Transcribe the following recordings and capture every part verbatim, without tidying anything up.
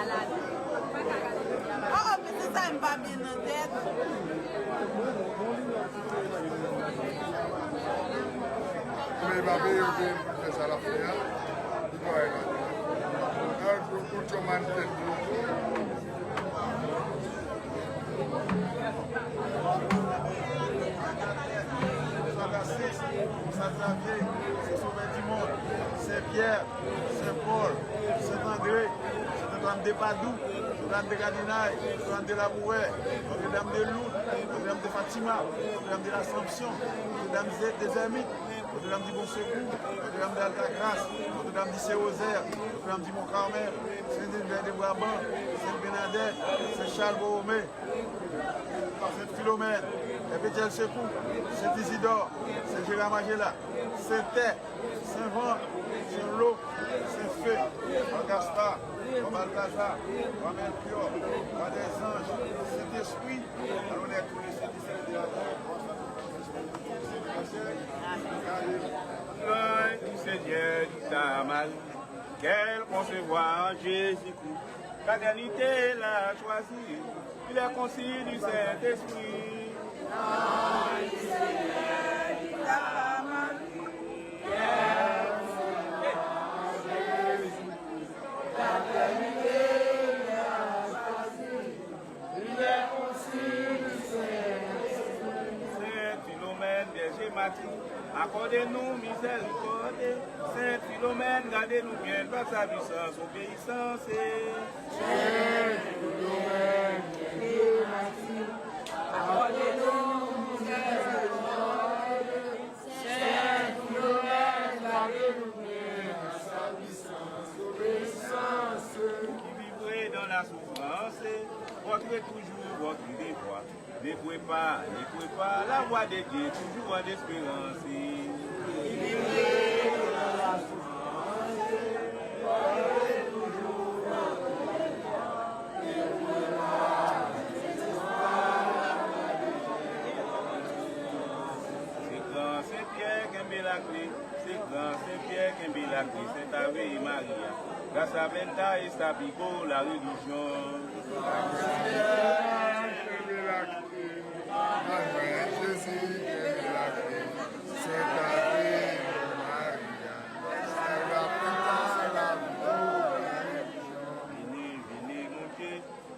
Oh, oh, men se sa m pa byen nan tèt. Men pa peye yo peye pou fè sa l ap fè a. Li pa wè la. Nan gwo kout yo man tèt yo. Sa Tasis, sa Zavye, se Sovè di mond, Sen Pyè, Sen Pòl, Sen Andre, Sent Antwàn de Padou, Sent Antwàn de Kadinay, Sent Antwàn de Labourè, Nòtredam de Loud, Nòtredam de Fatima, Nòtredam de Lasanpsyon, Nòtredam de Zèmit, Nòtredam di Bon Sekou, Nòtredam de Altakras, Nòtredam di Sen Wozè, Nòtredam di Mon Kamèl, Sen Zilbè de Braban, Sen Bènadèt, Sen Chal Bowome, Sent Filomèn, Pèpetyèl Sekou, Sent Izidò, Sen Jera Majela, Sentè, Sen Van, Sen Lo, Sen Fe, San Gaspar, San Baltaza, San Melkyò, San Dèzanj, Sentespri, an lonè tou le Sen di Sentè, Anj di Senyè di Tamari, kèl konsevwa an Jezikri, katènite la chwazi, il est concis du Saint-Esprit. Sen Filomèn, bèje matin, akòde nou mizèrikòd. Sen Filomèn, gade nou byen, pa sa pwisans, obeyisans. Sen Filomèn, bèje matin, akòde nou mizèrikòd. Sen Filomèn, gade nou byen, pa sa pwisans, obeyisans. Ki vivre dans la souffrance, votre toujours votre devoir. Ne courez pas, ne courez pas, la voie de Dieu, toujours en espérance. Se gran Sen Pyè, kenbe lakle. Se gran Sen Pyè, kenbe lakle, Sent Ave Maria. Gras a Benta e Stabigo la religion. Sen Pyè, kenbe lakle. Alfred Jezi, kenbe lakle, Sent Ave Maria. Gras a Benta, Stabigo la religion. Vini, vini, Bondye.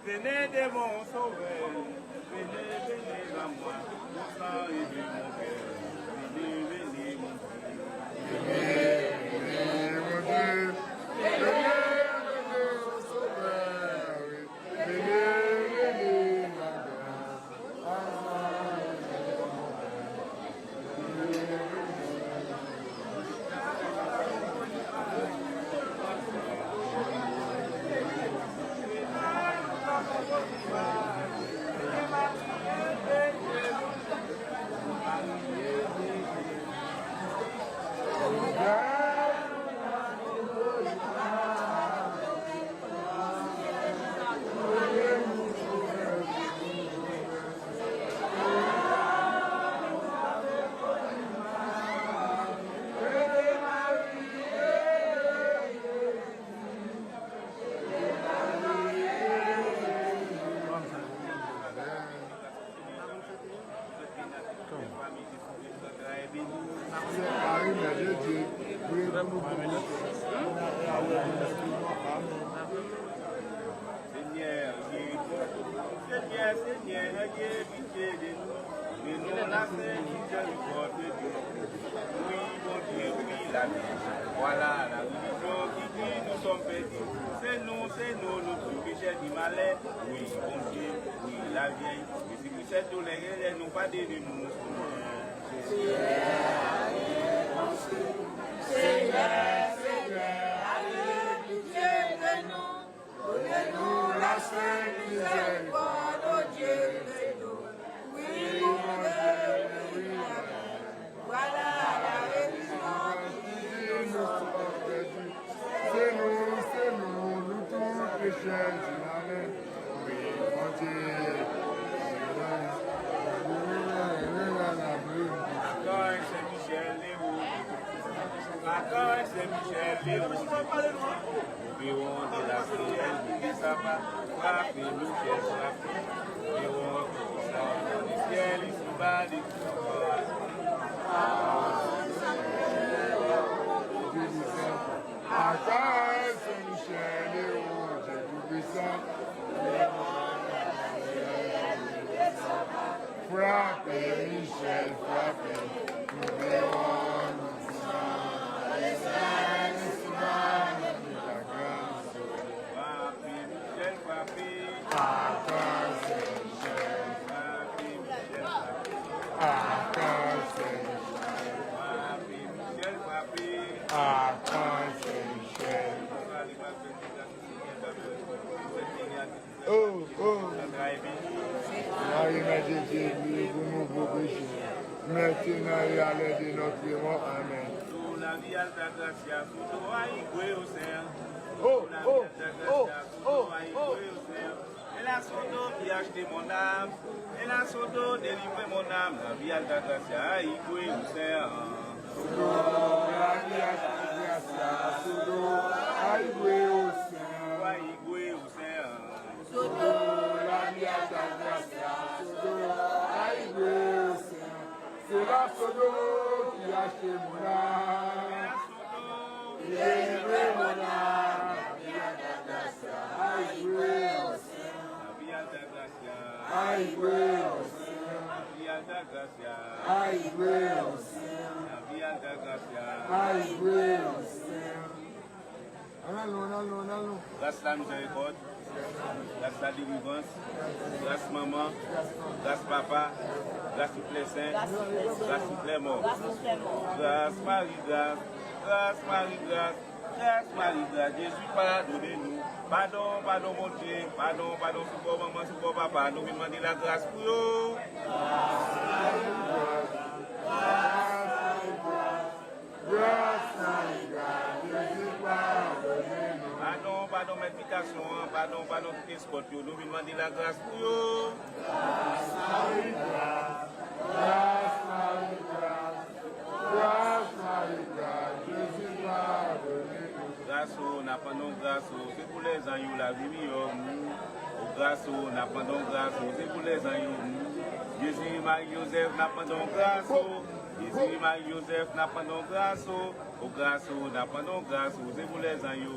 Venez devant mon Sauveur, venez, venez à moi, mon sang et de mon cœur, venez, venez, mon Dieu. Venez, venez, mon Dieu, venez, venez au Sauveur, venez, venez à moi. Senyè, Senyè, Senyè, ayez pitye de nou. Mennen nou la Sen Mizèrikòd de Dye. Wi, Bondye, wi, lavi. Vwala la relijyon ki di nou sòm pèdi. Se nou, se nou, nou tout pechè di malè. Wi, Bondye, wi, lavi. Mesi pou sèt dolè, lè nou padone nou. Senyè, Senyè, ale pitye de nou. Done nou la Sen Mizèrikòd, o Dye de nou. Wi, Bondye, wi, lavi. Vwala la relijyon ki di nou sòm pèdi. Se nou, se nou, nou tout pechè di malè. Wi, Bondye, Akanj Sen Michèl Lewo. Akanj Sen Michèl Lewo. Pewon de la Seyè, de Saba, frape, Michèl, frape. Pewon de Saba, de syèl, ici bas, de Atann Sen Michèl, ewo Dye Toupisan. Frape, Michèl, frape. Pewon, Michèl, frape. Atann Sen Michèl. Frape, Michèl, frape. Atann Sen Michèl. Frape, Michèl, frape. Atann Sen Michèl. Oh, oh. Mari, Mè de Dye, priye pou nou pòv peche, mentnan e a lè de nòt mò. Amèn. Soto la Via Altagracia, Soto Aigüe Océan. Oh, oh, oh, oh, oh. Et la Soto qui a acheté mon âme. Et la Soto délivré mon âme. La Via Altagracia, Aigüe Océan. Soto la Via Altagracia, Soto Aigüe Océan. Aigüe Océan. Soto la Via Altagracia, Soto Aigüe Océan. C'est la Soto qui a acheté mon âme. Délivré mon âme. Aigüe Océan. Aigüe Océan. Aigüe Océan. Aigüe Océan. Ann al non, ann al non, ann al non. Gras la mizèrikòd, gras la delivrans, gras manman, gras papa, gras tout lè sen, gras tout lè mò. Gras Mari, gras, gras Mari, gras, gras Mari, gras. Jezi padone nou. Padon, padon Bondye, padon, padon sou kò manman, sou kò papa. Nou vin mande lagras pou yo. Gras Mari, gras, Jezi padone nou. Padon, padon mèt bitasyon an, padon, padon tout eskòt yo. Nou vin mande lagras pou yo. Gras Mari, gras, gras Mari, gras, gras Mari, gras, Jezi padone nou. Gras o, n ap mande w gras o, se pou lèzanj yo lavi miyò. O gras o, n ap mande w gras o, se pou lèzanj yo. Jezi, Mari, Jozèf, n ap mande w gras o. Jezi, Mari, Jozèf, n ap mande w gras o. O gras o, n ap mande w gras o, se pou lèzanj yo.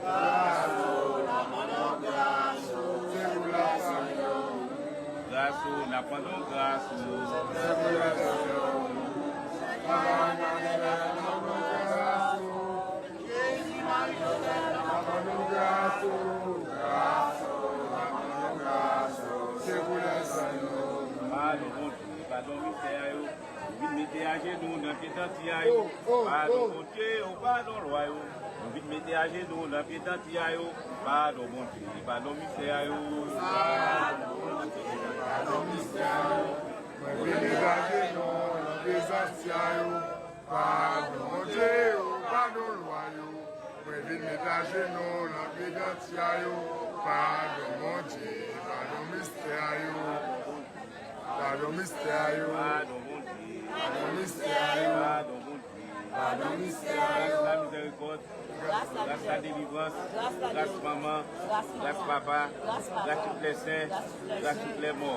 Gras o, n ap mande w gras o, se pou lèzanj yo. Gras o, n ap mande w gras o, se pou lèzanj yo. Gras o, n ap mande w gras o. Jezi, Mari, Jozèf, n ap mande w gras o. Gras o, n ap mande w gras o, se pou lèzanj yo. Padon Bondye, padon mistè a yo. Nou vin mete ajenou nan pye danti a yo. Padon Bondye o, padon lwa yo. Nou vin mete ajenou nan pye danti a yo. Padon Bondye, padon mistè a yo. Padon Bondye, padon mistè a yo. Mwen vin mete ajenou nan pye danti a yo. Padon Bondye o, padon lwa yo. Mwen vin mete ajenou nan pye danti a yo. Padon Bondye, padon mistè a yo. Padon mistè a yo. Padon Bondye. Padon mistè a yo. Padon Bondye. Padon mistè a yo. Gras la mizèrikòd. Gras la delivrans. Gras manman. Gras papa. Gras tout lè sen. Gras tout lè mò.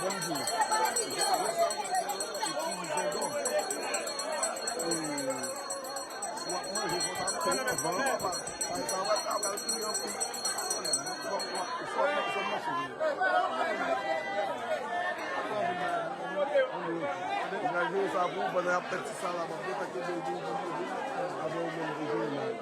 Bonjou. Si w ap manje konsa, manje avan, pa, pa sa w ap, ap, ap kriye anpil. Fò, fò, fò, fò manje. Mwen jere sa pou ou pandan y ap fè ti salad, ap fè ti salad, apre ou menm ou jere manje.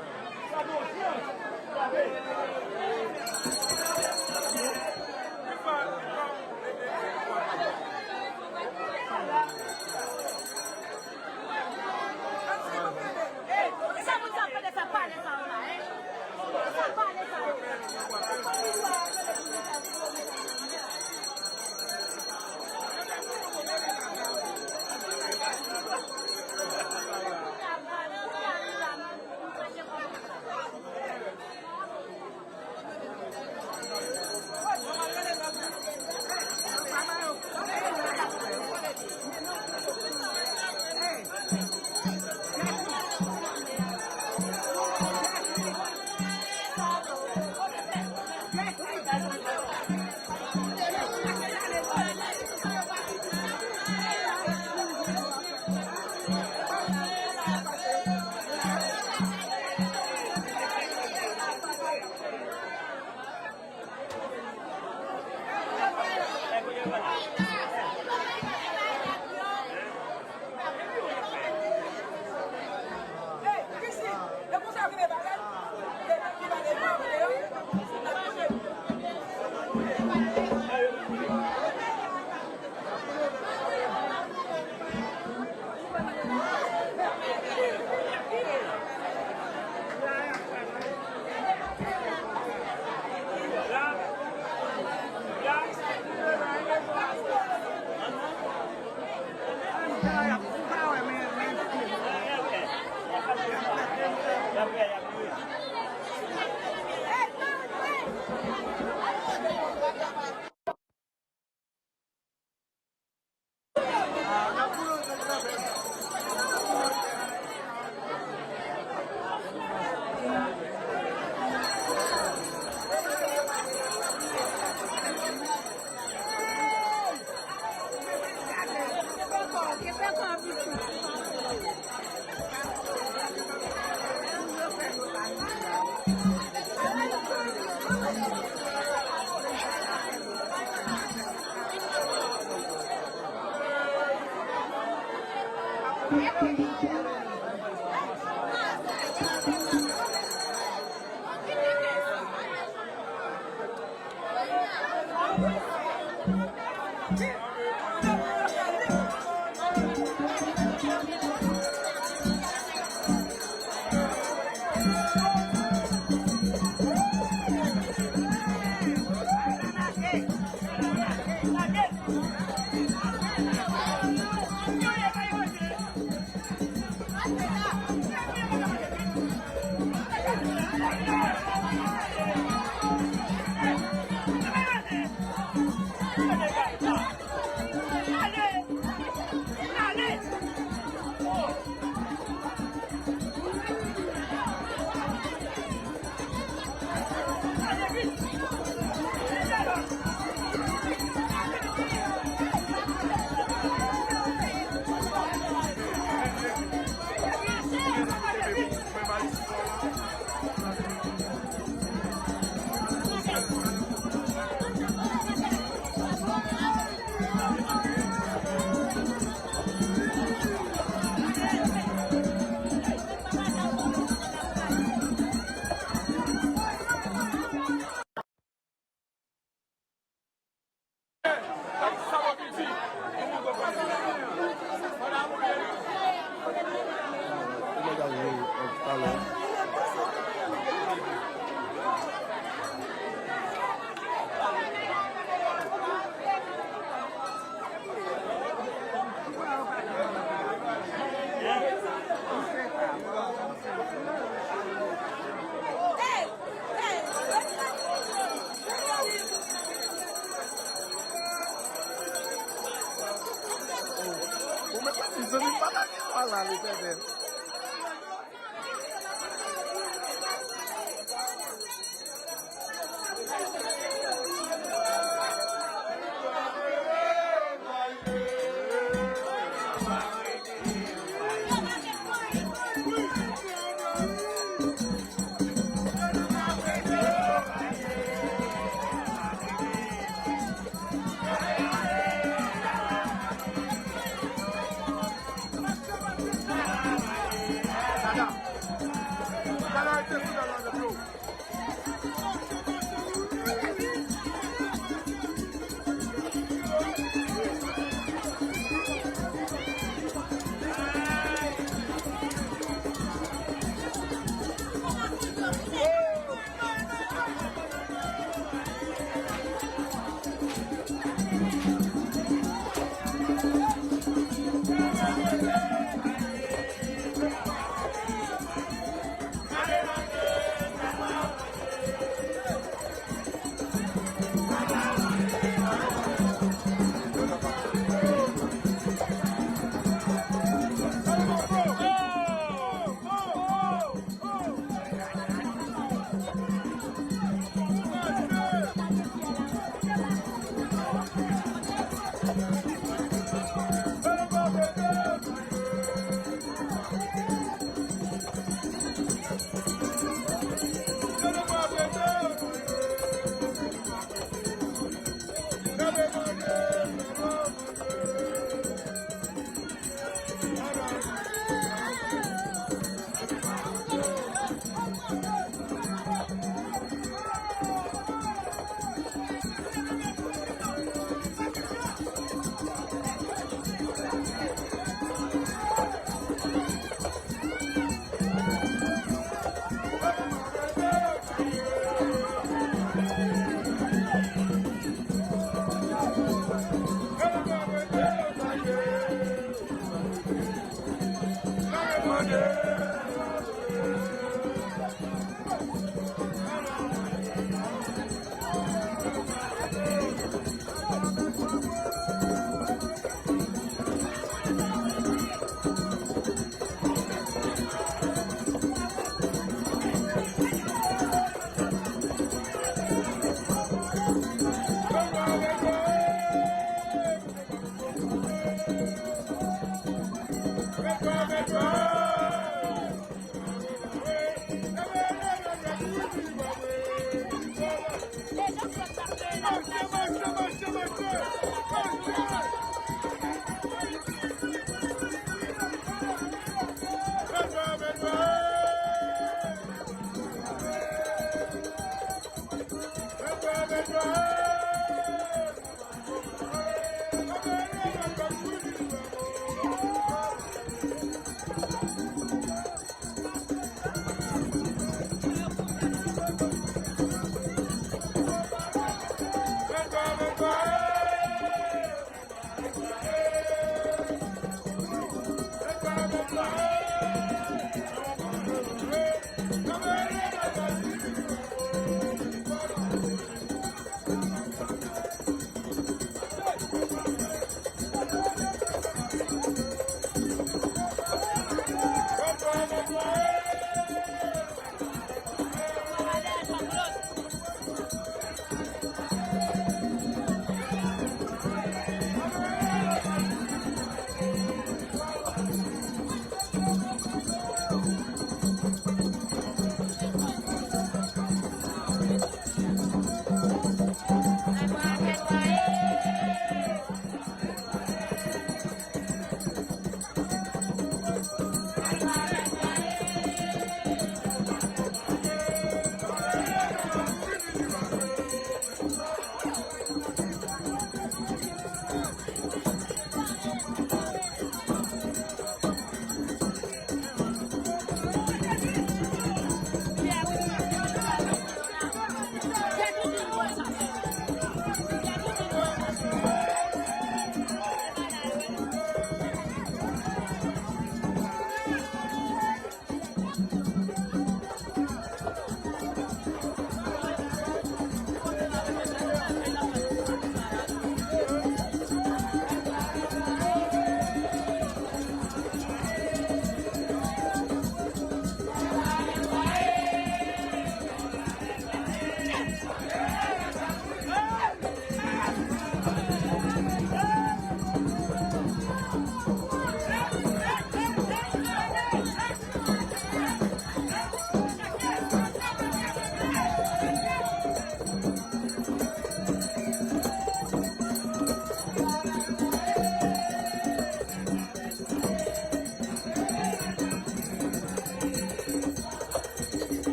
Ale, fè bèl.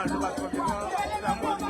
Mache, mache, mache, mache.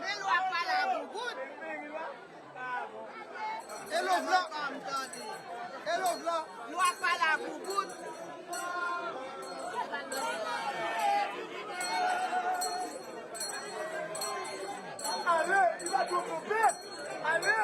Men lwa pa la gougout. E lòv la. E lòv la. Lwa pa la gougout. Ale, li va twò konpe. Ale.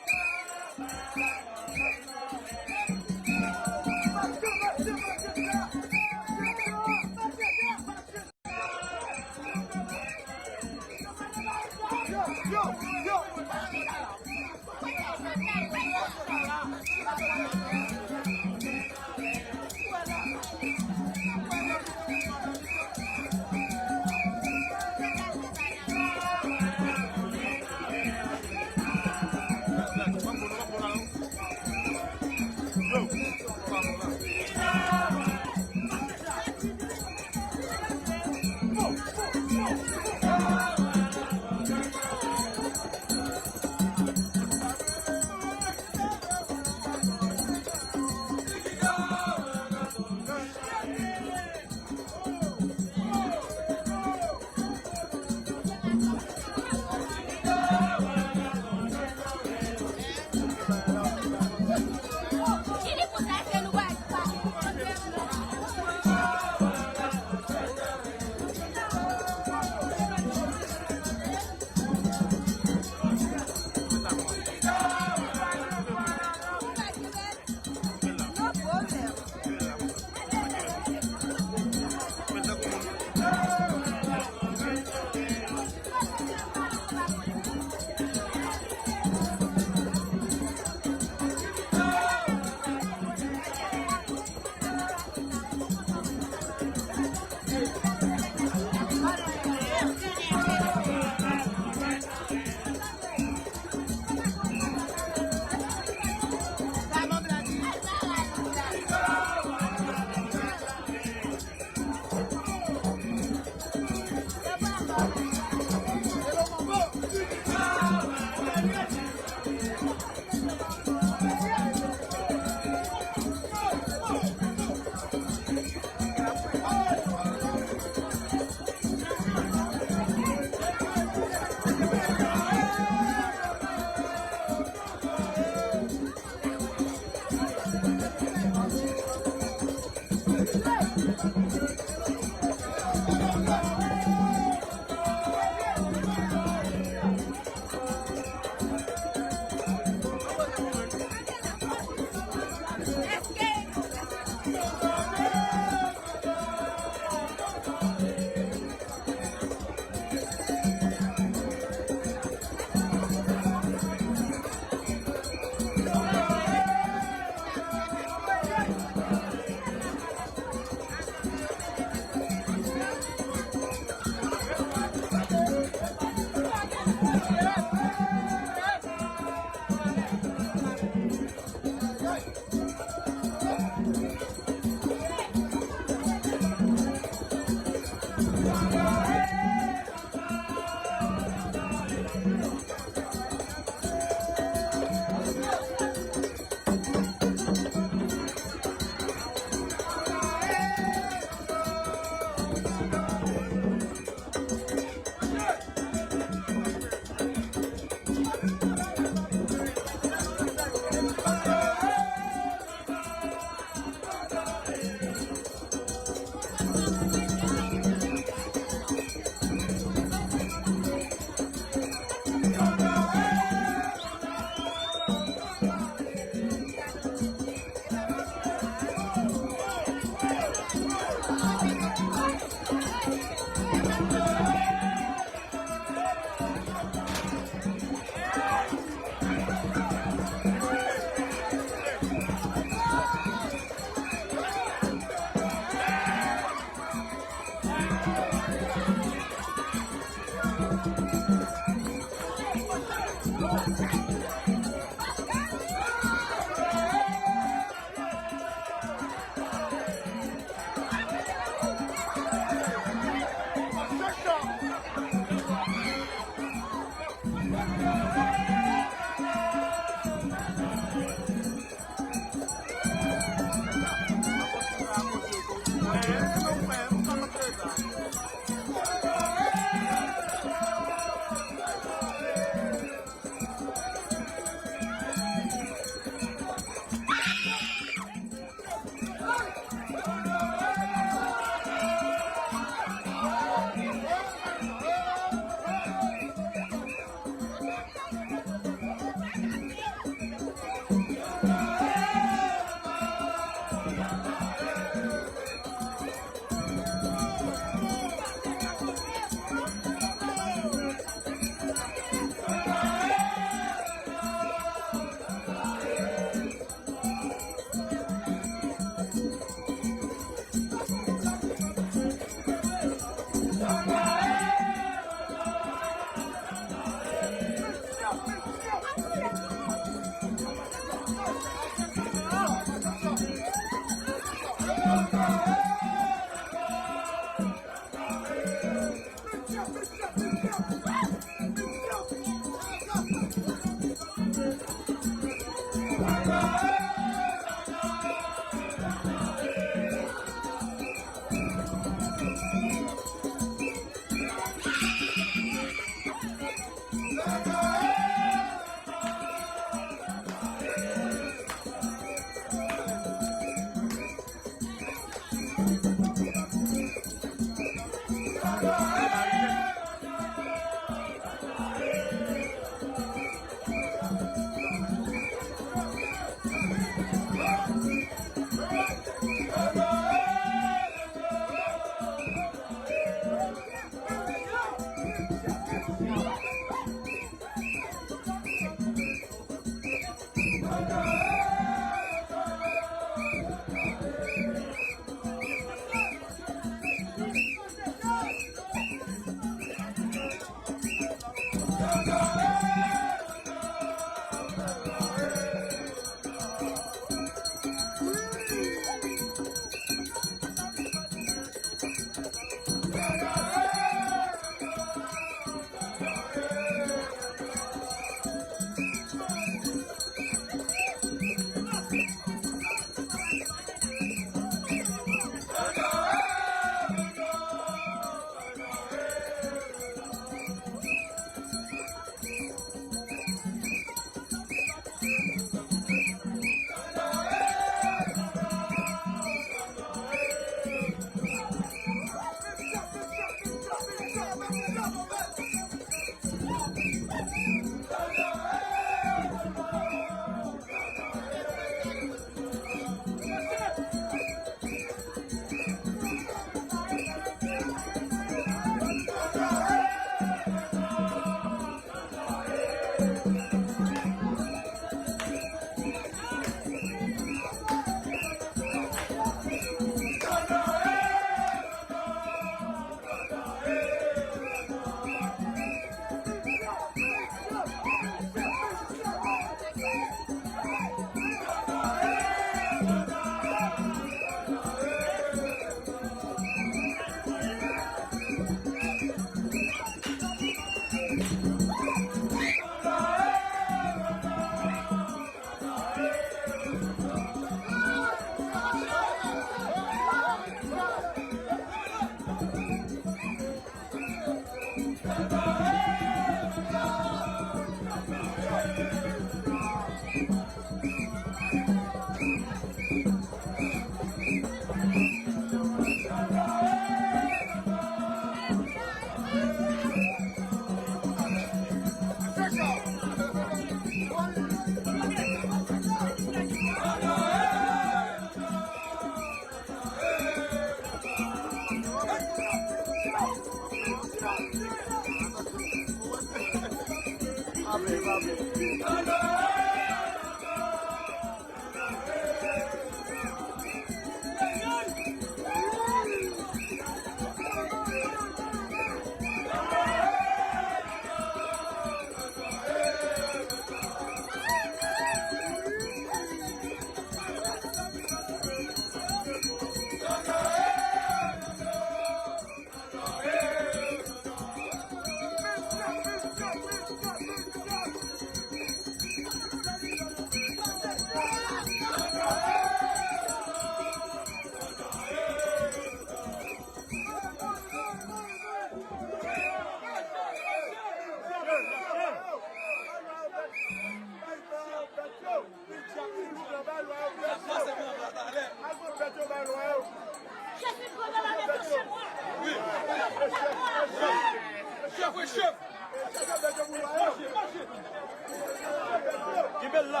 Kenbe l la.